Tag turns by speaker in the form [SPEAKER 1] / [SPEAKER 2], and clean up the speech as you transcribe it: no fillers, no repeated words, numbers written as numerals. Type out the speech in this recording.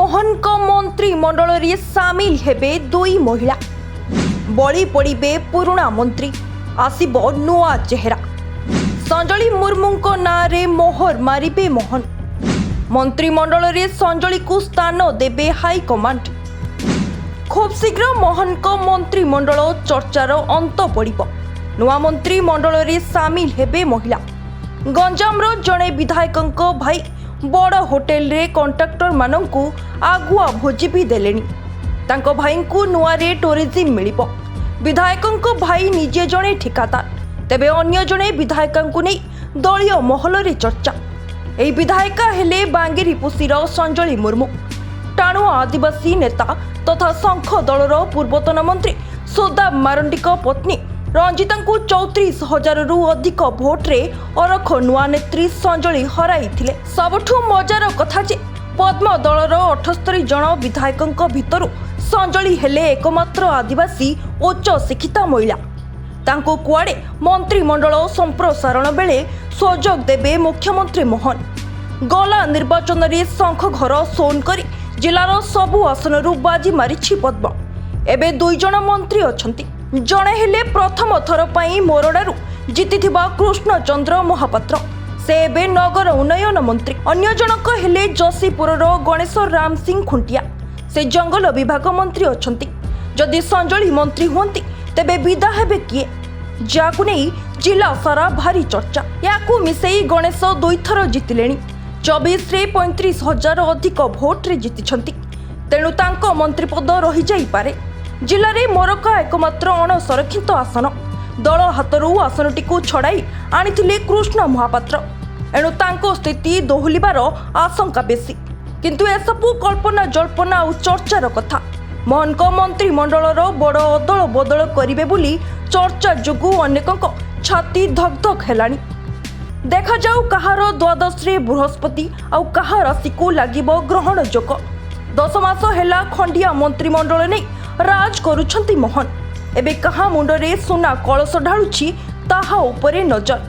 [SPEAKER 1] ମୋହନଙ୍କ ମନ୍ତ୍ରିମଣ୍ଡଳରେ ସାମିଲ ହେବେ ଦୁଇ ମହିଳା। ବଳି ପଡ଼ିବେ ପୁରୁଣା ମନ୍ତ୍ରୀ, ଆସିବ ନୂଆ ଚେହେରା। ସଞ୍ଜଳି ମୁର୍ମୁଙ୍କ ନାଁରେ ମୋହର ମାରିବେ ମୋହନ। ମନ୍ତ୍ରିମଣ୍ଡଳରେ ସଞ୍ଜଳିକୁ ସ୍ଥାନ ଦେବେ ହାଇକମାଣ୍ଡ। ଖୁବ୍ ଶୀଘ୍ର ମୋହନଙ୍କ ମନ୍ତ୍ରିମଣ୍ଡଳ ଚର୍ଚ୍ଚାର ଅନ୍ତ ପଡ଼ିବ। ନୂଆ ମନ୍ତ୍ରିମଣ୍ଡଳରେ ସାମିଲ ହେବେ ମହିଳା। ଗଞ୍ଜାମର ଜଣେ ବିଧାୟକଙ୍କ ଭାଇ ବଡ଼ ହୋଟେଲରେ କଣ୍ଟ୍ରାକ୍ଟରମାନଙ୍କୁ ଆଗୁଆ ଭୋଜି ବି ଦେଲେଣି। ତାଙ୍କ ଭାଇଙ୍କୁ ନୂଆରେ ଟୁରିଜିମ୍ ମିଳିବ। ବିଧାୟକଙ୍କ ଭାଇ ନିଜେ ଜଣେ ଠିକାଦାର। ତେବେ ଅନ୍ୟ ଜଣେ ବିଧାୟକଙ୍କୁ ନେଇ ଦଳୀୟ ମହଲରେ ଚର୍ଚ୍ଚା। ଏହି ବିଧାୟିକା ହେଲେ ବାଙ୍ଗିରିପୋଷିର ସଞ୍ଜଳି ମୁର୍ମୁ। ଟାଣୁଆ ଆଦିବାସୀ ନେତା ତଥା ଶଙ୍ଖ ଦଳର ପୂର୍ବତନ ମନ୍ତ୍ରୀ ସୁଦାମ ମାରଣ୍ଡିଙ୍କ ପତ୍ନୀ ରଞ୍ଜିତାଙ୍କୁ 34 ହଜାରରୁ ଅଧିକ ଭୋଟରେ ଅରଖ ନୂଆ ନେତ୍ରୀ ସଞ୍ଜଳି ହରାଇଥିଲେ। ସବୁଠୁ ମଜାର କଥା ଯେ ପଦ୍ମ ଦଳର 78 ଜଣ ବିଧାୟକଙ୍କ ଭିତରୁ ସଞ୍ଜଳି ହେଲେ ଏକମାତ୍ର ଆଦିବାସୀ ଉଚ୍ଚ ଶିକ୍ଷିତା ମହିଳା। ତାଙ୍କୁ କୁଆଡ଼େ ମନ୍ତ୍ରିମଣ୍ଡଳ ସମ୍ପ୍ରସାରଣ ବେଳେ ସୁଯୋଗ ଦେବେ ମୁଖ୍ୟମନ୍ତ୍ରୀ ମୋହନ। ଗଲା ନିର୍ବାଚନରେ ଶଙ୍ଖ ଘର ଶୂନ କରି ଜିଲ୍ଲାର ସବୁ ଆସନରୁ ବାଜି ମାରିଛି ପଦ୍ମ। ଏବେ ଦୁଇ ଜଣ ମନ୍ତ୍ରୀ ଅଛନ୍ତି। ଜଣେ ହେଲେ ପ୍ରଥମ ଥର ପାଇଁ ମୋରଡ଼ାରୁ ଜିତିଥିବା କୃଷ୍ଣଚନ୍ଦ୍ର ମହାପାତ୍ର। ସେ ଏବେ ନଗର ଉନ୍ନୟନ ମନ୍ତ୍ରୀ। ଅନ୍ୟ ଜଣକ ହେଲେ ଯଶୀପୁରର ଗଣେଶ ରାମ ସିଂ ଖୁଣ୍ଟିଆ। ସେ ଜଙ୍ଗଲ ବିଭାଗ ମନ୍ତ୍ରୀ ଅଛନ୍ତି। ଯଦି ସଞ୍ଜଳି ମନ୍ତ୍ରୀ ହୁଅନ୍ତି, ତେବେ ବିଦା ହେବେ କିଏ, ଯାହାକୁ ନେଇ ଜିଲ୍ଲା ସାରା ଭାରି ଚର୍ଚ୍ଚା। ୟାକୁ ମିଶେଇ ଗଣେଶ ଦୁଇଥର ଜିତିଲେଣି। 24ରେ 35 ହଜାର ଅଧିକ ଭୋଟରେ ଜିତିଛନ୍ତି। ତେଣୁ ତାଙ୍କ ମନ୍ତ୍ରୀପଦ ରହିଯାଇପାରେ। ଜିଲ୍ଲାରେ ମୋରକା ଏକମାତ୍ର ଅଣସଂରକ୍ଷିତ ଆସନ। ଦଳ ହାତରୁ ଆସନଟିକୁ ଛଡ଼ାଇ ଆଣିଥିଲେ କୃଷ୍ଣ ମହାପାତ୍ର। ଏଣୁ ତାଙ୍କ ସ୍ଥିତି ଦୋହଲିବାର ଆଶଙ୍କା ବେଶୀ। କିନ୍ତୁ ଏସବୁ କଳ୍ପନା ଜଳ୍ପନା ଆଉ ଚର୍ଚ୍ଚାର କଥା। ମୋହନଙ୍କ ମନ୍ତ୍ରିମଣ୍ଡଳର ବଡ଼ ଅଦଳ ବଦଳ କରିବେ ବୋଲି ଚର୍ଚ୍ଚା ଯୋଗୁଁ ଅନେକଙ୍କ ଛାତି ଧକ୍ ଧକ୍ ହେଲାଣି। ଦେଖାଯାଉ କାହାର ଦ୍ୱାଦଶରେ ବୃହସ୍ପତି ଆଉ କାହା ରାଶିକୁ ଲାଗିବ ଗ୍ରହଣ ଯୋଗ। 10 ମାସ ହେଲା ଖଣ୍ଡିଆ ମନ୍ତ୍ରିମଣ୍ଡଳ ନେଇ ରାଜ କରୁଛନ୍ତି ମୋହନ। ଏବେ କାହା ମୁଣ୍ଡରେ ସୁନା କଳସ ଢାଳୁଛି, ତାହା ଉପରେ ନଜର।